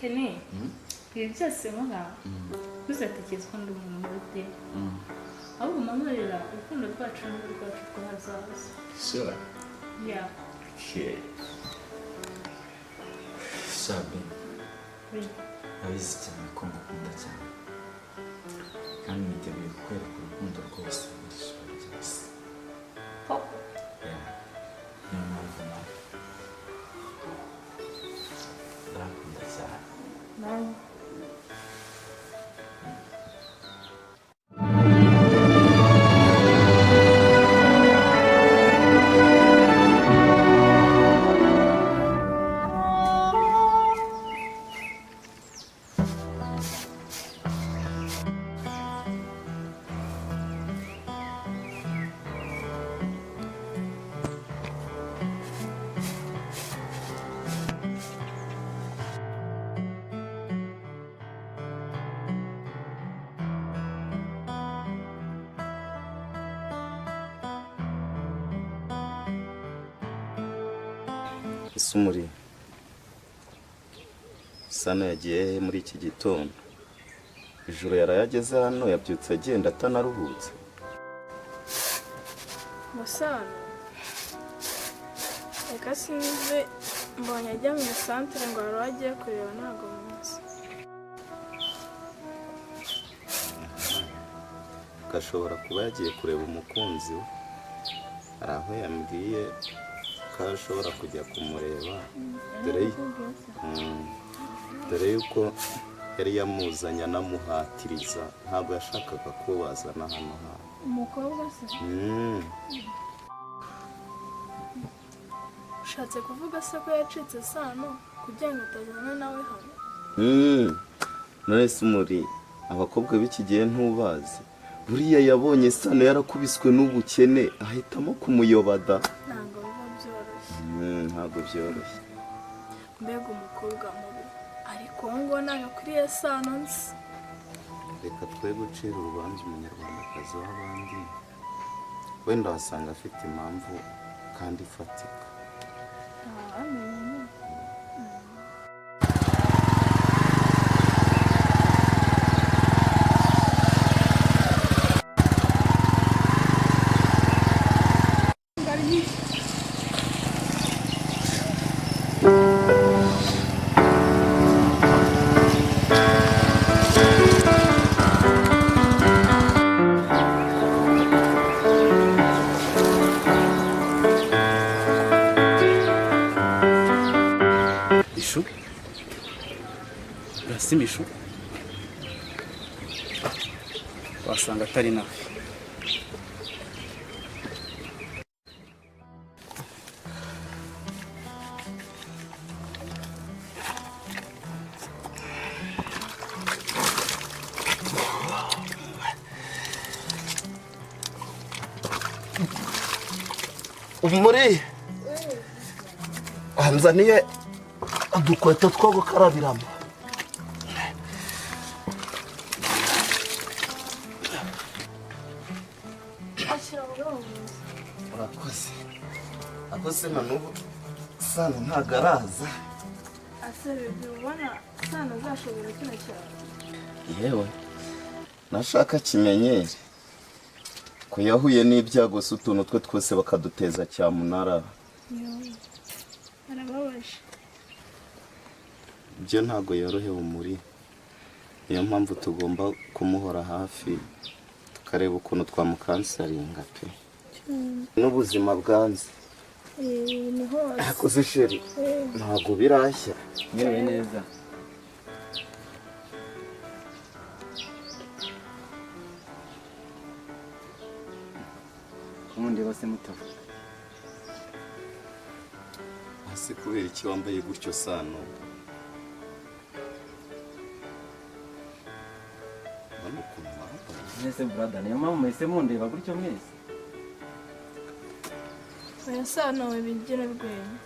Kenny, ibi byose nkora, ntuzatekereze ko ndi umuntu mubi pe. Ahubwo mbabarira, urukundo rwacu ni urwacu rw'ahazaza. Sure? Yeah. Okay. Shabe, urabizi cyane ko ngukunda cyane, kandi niteguye kukwereka urukundo rwose muri ijoro ryose. Koko? Yeah. Niyo mpamvu nawe ndakunda cyane. Nawe. Ese umuri Sano yagiye he muri iki gitondo? Ijoro yaraye ageze hano, yabyutse agenda atanaruhutse. Musano, reka sinzi, mbonye ajya mu isantere ngo hari uwo agiye kureba, ntabwo muzi. Gashobora kuba yagiye kureba umukunzi we. Hari aho yambwiye ko ashobora kujya kumureba, dore yuko yari yamuzanye anamuhatiriza, ntabwo yashakaga ko bazana hano hantu. Umukobwa se? Ushatse kuvuga se ko yacitse Sano kugira ngo atajyana nawe hano? None se umuri, abakobwa b'iki gihe ntubazi? Buriya yabonye Sano yarakubiswe n'ubukene, ahitamo kumuyobada. Ntabwo biba byoroshye. Ntabwo byoroshye. Mbega umukobwa mubi! Ariko uwo nguwo ntabwo akwiriye Sano nzi. Reka twe gucira urubanza umunyarwandakazi w'abandi, wenda wasanga afite impamvu kandi ifatika. Ntawamenya nyine. Ishu, urasima ishu, wasanga atari nawe. Muri anzaniye udukweto two gukarabiramo. Ashyira ubwabo mwiza. Urakoze. Akoze na n'ubu Sano ntabwo araza. Ase bibyo, ubona Sano azashobora kino cyaro? Yewe, nashaka kimenyere ko yahuye n'ibyago, se utuntu twe twose bakaduteza cyamunara. Yewe, arababaje. Ibyo ntabwo yorohewe muri, niyo mpamvu tugomba kumuhora hafi, tukareba ukuntu twamukansaringa pe, n'ubuzima bwanze. Ni hose. Akoze chéri, ntabwo birashya. Mwiriwe neza. Ubundi bose mutavuga. Ese kubera iki wambaye gutyo, Sano? Ubona ukuntu wambaye. Mwese brother, niyo mpamvu mwese mundeba gutyo mwese? Oya Sano, we bigira rwenya,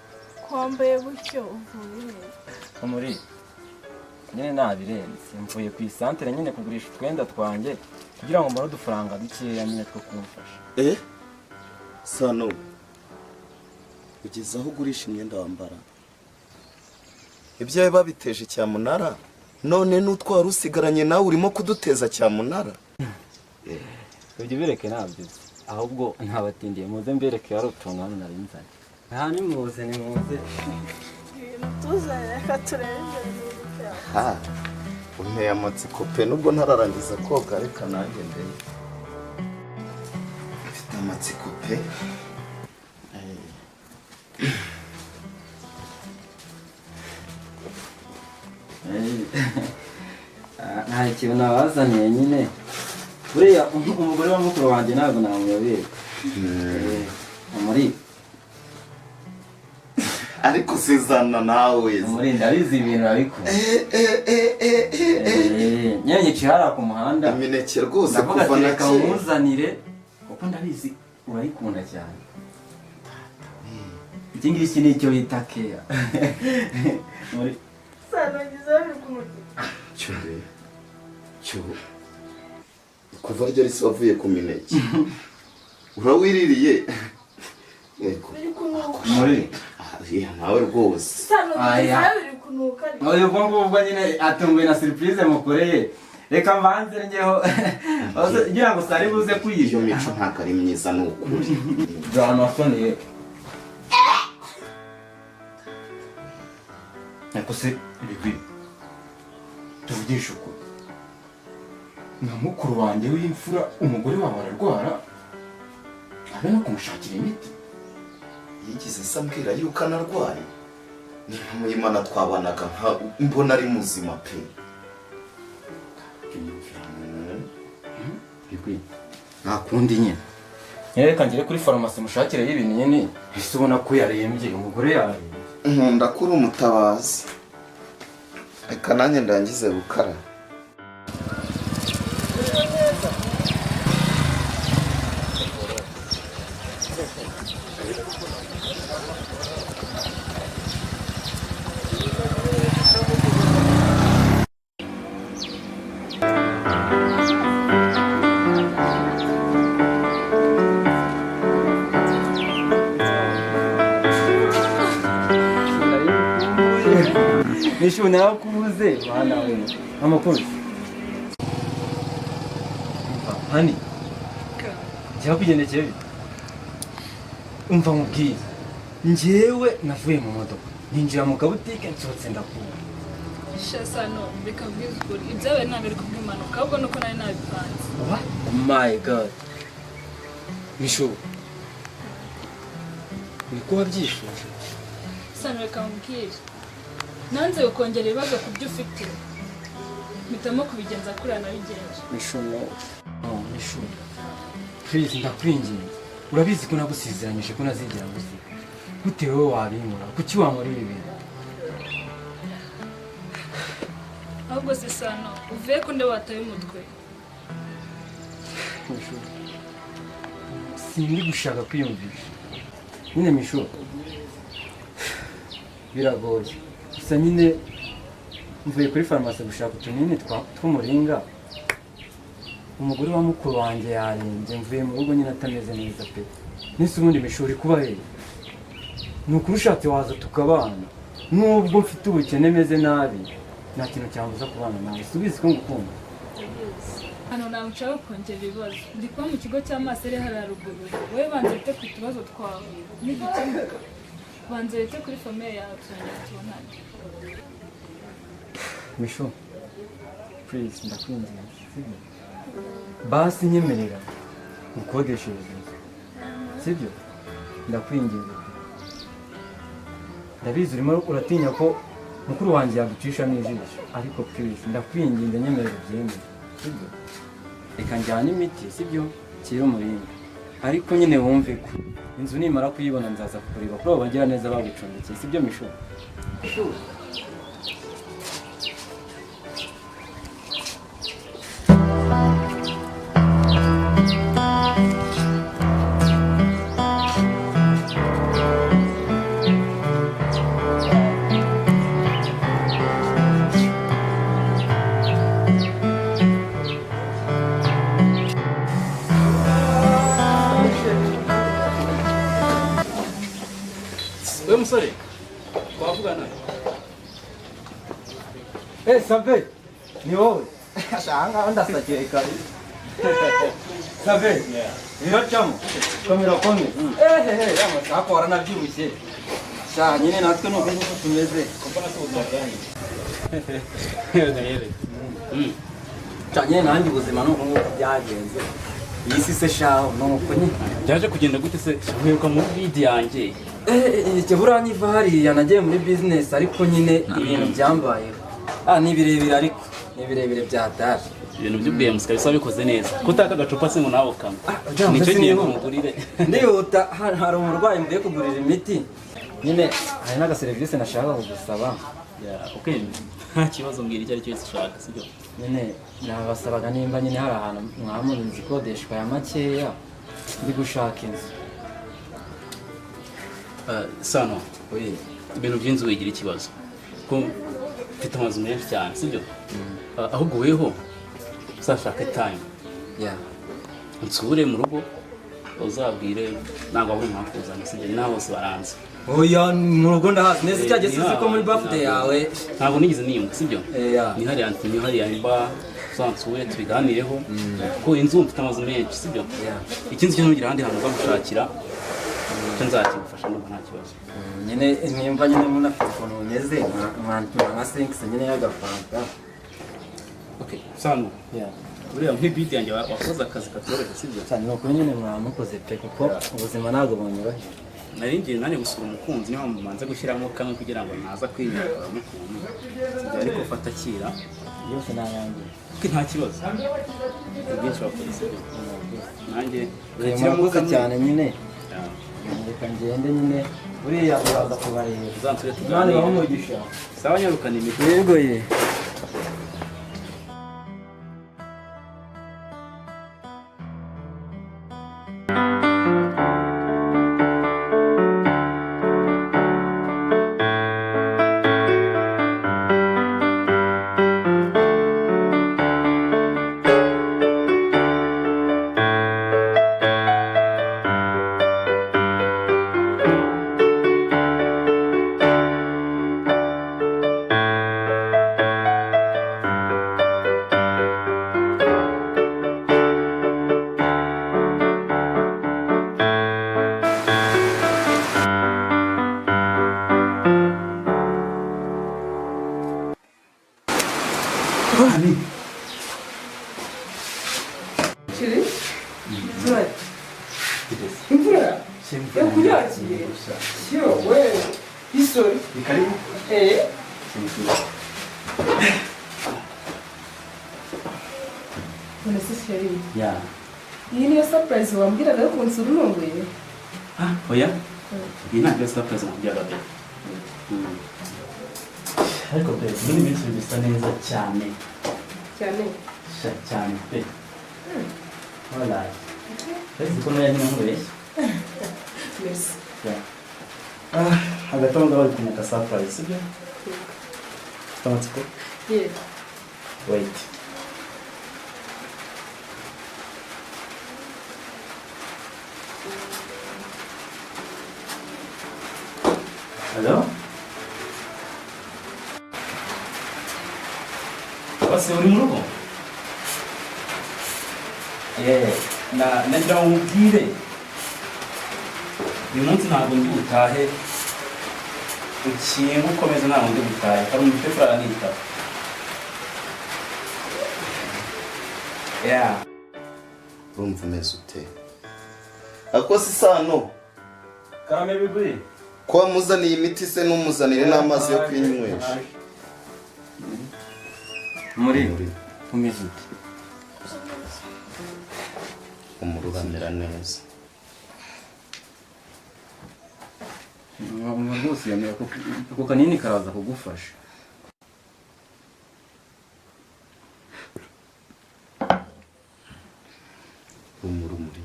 ko wambaye gutyo uvuye he? Muri nyine nabirenze, mvuye ku isantere nyine kugurisha utwenda twanjye kugira ngo mbone udufaranga dukeya nyine two kumufasha. Eh, Sano, ugeze aho ugurisha imyenda wambara? Ibyawe babiteje cyamunara, none n'utwara usigaranye nawe urimo kuduteza cyamunara. Ibyo bireke, ntabyo uzi. Ahubwo ntabatindiye, muze mbereke, hari utuntu hano nari nzanye. Nta, nimuze, nimuze. Ibintu tuzanye, reka turebe imbere mu cyawe. Ha, unteye amatsiko pe. Nubwo ntararangiza koga, reka nanjye ndebe, mfite amatsiko pe. Nta kintu nabazaniye nyine. Buriya umugore wa mukuru wanjye ntabwo namuyobera. Muri Ariko sizana nawe. Muri, ndabizi, ibintu arabikunda. Eh, eh, eh, eh, eh, eh. Nyine nyicaye hariya ku muhanda. Imineke rwose. Ndavuga Kuva ati na reka kera. nkuzanire, kuko ndabizi urayikunda cyane. Iki ngiki ni icyo bita keya muri Sano ngizeho biri kunuka. Cyure cyo, kuva ryari se wavuye ku mineke? Urawiririye? Yego. Biri kunuka. Muri Ah, iya, nawe rwose. Sano Aya. ngizeho biri kunuka. Uyu ubwo ngubwo nyine atunguwe na surprise mukoreye. Reka mbanze njyeho ngira ngo sari buze Iyo kuyirya. mico ntabwo ari myiza, ni ukuri. Byanasoniye. Ariko se Bigwi, tuvugishe ukuri, nka mukuru wanjye w'imfura, umugore wawe ararwara, abe no kumushakira imiti? Yigeze se ambwira yuko anarwaye? Ni nka muyimana, twabanaga nka mbona ari muzima pe. Bigwi, nta kundi nyine. Reka ngere kuri farumasi mushakireyo ibinini. Ese ubona ko yarembye? Umugore yarembye. Nkunda ko uri umutabazi. Reka nanjye ndangize gukara. Nishu, narakubuze mwana we. Amakuru? Umva hani, byakugendekeye bite? Umva nkubwire, njyewe navuye mu modoka ninjira mu kabutike, nsohotse ndakubona. Sano, reka mbwize ukuri, ibyabaye ntabwo ari kubw'impanuka, ahubwo nuko nari nabipanze. What? My God, Mishu, niko wabyifuje? Sano, reka nkubwire, nanze kongera ibibazo ku byo ufite, mpitamo kubigenza kuriya nabigenje. Mishu, no, no, Mishu, please, ndakwinginze. Urabizi ko nagusezeranyije ko ntazigera ngusiga. Gute wowe wabinkora? Kuki wankora ibi bintu? Ahubwo se Sano, uvuye ko nde wataye umutwe? Mishu, sindi gushaka kwiyumvisha nyine. Mishu, biragoye. Gusa nyine mvuye kuri farumasi gushaka utunini tw'umuringa. Umugore wa mukuru wanjye yarembye, mvuye mu rugo nyine atameze neza pe. Nese ubundi Mishu, uri kuba hehe? Ni ukuri, ushatse waza tukabana. Nubwo mfite ubukene, meze nabi, nta kintu cyambuza kubana nawe. Si ubizi ko ngukunda? Hano ntabwo nshaka kongera ibibazo. Ndi kuba mu kigo cy'amaso ari hariya ruguru. Wowe banza wite ku tubazo twawe, nigikemuka banza wite kuri famille yawe, tuzongera tubonane. Mishu, please, ndakwinginze, sibyo? Basi nyemerera ngukodeshereze inzu, sibyo? Ndakwinginze pe. Ndabizi urimo uratinya ko mukuru wanjye yagucishamo ijisho, ariko please, ndakwinginze, nyemerera ubyemere, sibyo? Reka njyane imiti, sibyo? Kira umuringa. Ariko nyine wumve ko inzu nimara kuyibona nzaza kukureba kuri abo bagira neza bagucumbikiye, sibyo Mishu? We musore, twavugana? Sabe, ni wowe. Ashanga ndasakiye kare. Sabe, biracamo. Komera komera. Amasako waranabyibushye. Sha nyine natwe nuko nguko tumeze. Sha nyine nanjye ubuzima nuko nguko byagenze. Iyi si se shaho nuko nyine. Byaje kugenda gute se nkiruka muri bidi yanjye? Icyo buriya nkiva hariya nagiye muri business ariko nyine ibintu byambayeho. Ni birebire ariko ni birebire bya data. Ibintu by'ubwemzi kabisa bikoze neza. Kutaka agacupa se ngo nawe ukanywe. Nicyo gihe ngo mugurire. Ndihuta hari umurwayi mvuye kugurira imiti. Nyine hari n'aga serivisi nashaka kugusaba. Okay, nta kibazo mbwira icyo ari cyo cyose ushaka, sibyo? Nyine nabasabaga nimba nyine hari ahantu mwamura inzu ikodeshwa ya makeya ndi gushaka inzu. Sano, ibintu by'inzu wigira ikibazo. Ko mfite amazu menshi cyane, sibyo? Ahubwo weho uzashake time. Nsubire mu rugo uzabwire ntabwo abura impamvu uzana, sibyo? Ni naho bose baranze. Oya, mu rugo ndahazi neza icyo gihe ko muri birthday yawe ntabwo nigeze niyunga, sibyo? Ni hariya ni hariya mba uzansure tubiganireho ko inzu mfite amazu menshi, sibyo? Ikindi cyo ntugira ahandi hantu uzagushakira cyo nzakigufasha ndumva nta kibazo. Nyine nimba nyine munafite ukuntu bumeze mwantuma nka 5 nyine y'agafanta. Okay, sano. Buriya nk'ibidi yanjye wakoze akazi katoroshye, sibyo? Cyane ni ukuri nyine mwamukoze pe kuko ubuzima ntabwo bunyoroheye. Nari ngiye nanjye gusura umukunzi niyo mpamvu mbanza gushyiramo kamwe kugira ngo ntaza kwinyara mukuntu. Ariko fata akira. Yose nayangiye. Nta kibazo. Byinshi wakoze sibyo? Nanjye murakoze cyane nyine. Reka ngende nyine buriya uraza kubareba. Uzansure Imana tuganire. ibahe umugisha. Sawa nyarukana imiti. Yego ye. Imvura yakunyagiye yewe isori none se sheri iyi niyo surprise wambwiraga yo kunsura untunguye? Oya, iyi ntabwo ari surprise nakubwiraga pe. Ariko pe muri iyi minsi bisa neza cyane cyane cyane pe. Walayi. Ese ko nayo nyine nkubeshya. Merci. Hagati aho ngaho bari kunyaka surprise, sibyo? Ufite amatsiko? Yego. Wait. Hello? Bose uri mu rugo? Nagira ngo nkubwire uyu munsi ntabwo ndi butahe, ukinga ukomeze ntabwo ndi butahe, hari umuntu ufite kurara nitaba. Urumva umeze ute? Ako si sano. Karame bigwi. Ko wamuzaniye imiti se n'umuzanire n'amazi yo kwinywesha. Muri umeze ute? Umururamira neza. Rwose yemera ako kanini karaza kugufasha. Humura umuri,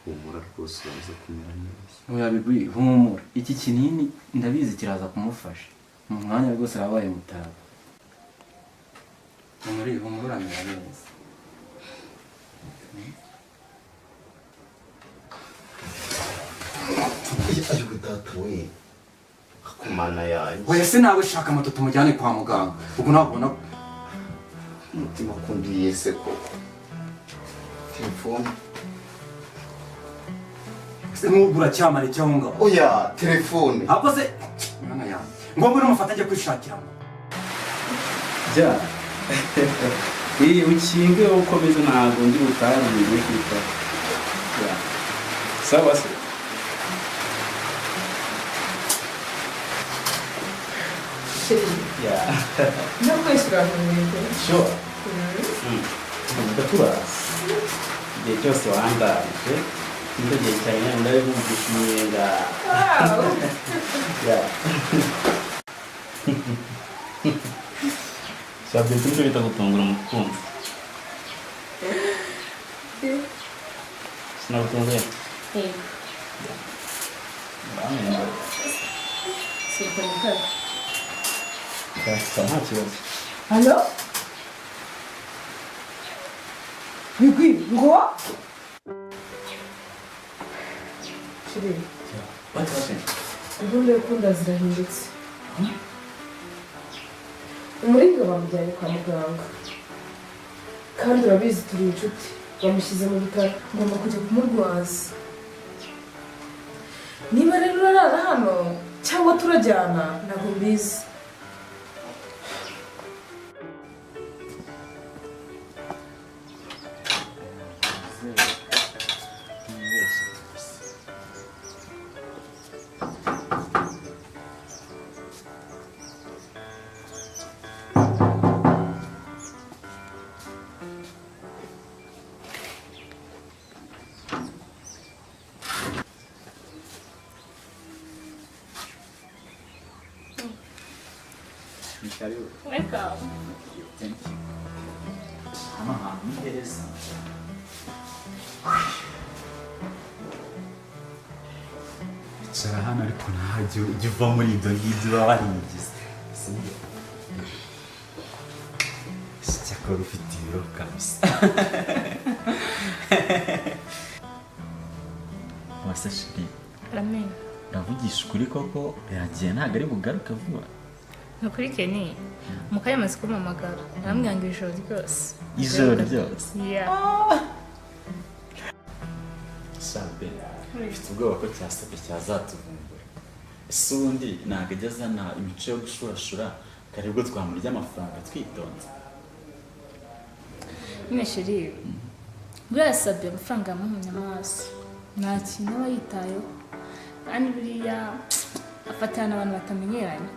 humura rwose uraza kumera neza. Oya bigwi, humura. Iki kinini ndabizi kiraza kumufasha. Mu mwanya rwose arabaye mutaba. Muri humura uramera neza. Ariko data we, kumana yanjye. Oya se nawe shaka moto tumujyane kwa muganga. Ubwo nabona Umutima kundiye se koko. Telefone. Ese nk'ubu uracyamara icyo aho ngaho? Oya, telefone. Ahubwo se mwana yanjye ngombwa n'umufata ajya kwishakira ngo. Jya. Iyi ukinge ukomeze ntabwo ndi butahe ngiye kwitaba. Sawa se. Yeah. No kwishyura mu. Sure. Ndakubaza. Igihe cyose wangarije, nicyo gihe cyane ndabibumvisha umunyenga. Wow. Yeah. Sabye nicyo bita gutungura umukunzi. Sinagutunguye? Yego. Bamwe. Sinkora. Nta kibazo. Halo? Bigwi, ngo? Shiri. What happened? Gahunda yo kunda zirahindutse. Umuringa bamujyanye kwa muganga. Kandi urabizi turi inshuti. Bamushyize mu bitaro. Ngomba kujya kumurwaza. Niba rero urarara hano cyangwa turajyana ntabwo mbizi. Welcome. Thank you. Hano hantu ni heza. Icara hano ariko ntajya ujya uva muri ibyo ngibyo uba warigize. Sibyo? Cyakora ufite ibiro kabisa. Wase shiri. Amen. Uravugisha ukuri koko yagiye ntabwo ari bugaruke vuba. Nukuri Kenny, mukanya amaze kumpamagara arambwira ngo ijoro ryose. Ijoro ryose? Yeah. Sabe, mfite ubwoba ko cyasabye cyazatuvumbura. Ese ubundi ntabwo ajya azana imico yo gushurashura kare ubwo twamurya amafaranga twitonze. Nyine sheri, buriya yasabye amafaranga yamuhumye amaso. Nta kintu aba yitayeho. Kandi buriya afatana n'abantu batamenyeranye.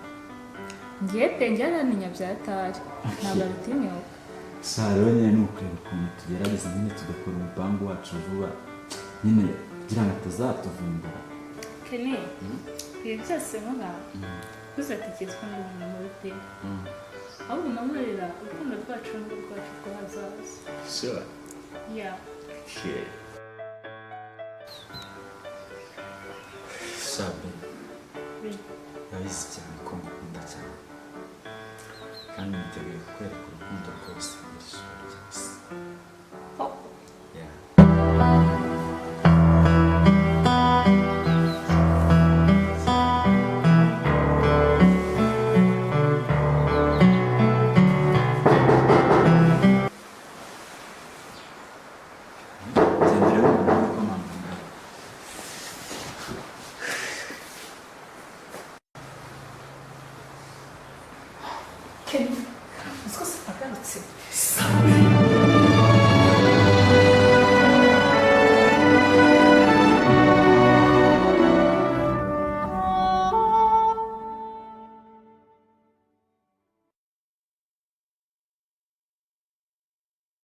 Ngiye pe njye aramenya bya atari. Ntabwo abitinyuka. Sha rero nyine ni ukureba ukuntu tugerageza nyine tugakora umupangu wacu vuba. Nyine kugira ngo atazatuvumbura. Kenny, ibi byose nkora ntuzatekereze ko ndi umuntu mubi pe. Ahubwo mbabarira urukundo rwacu n'urwo rwacu rw'ahazaza. Sure. Yeah. Okay. Sabe, urabizi cyane ko ngukunda cyane. Kandi niteguye kukwereka urukundo rwose muri ijoro ryose. Yeah. Genda urebe umuntu uri kumamagara. Kenny, uzi ko agarutse? Sabe.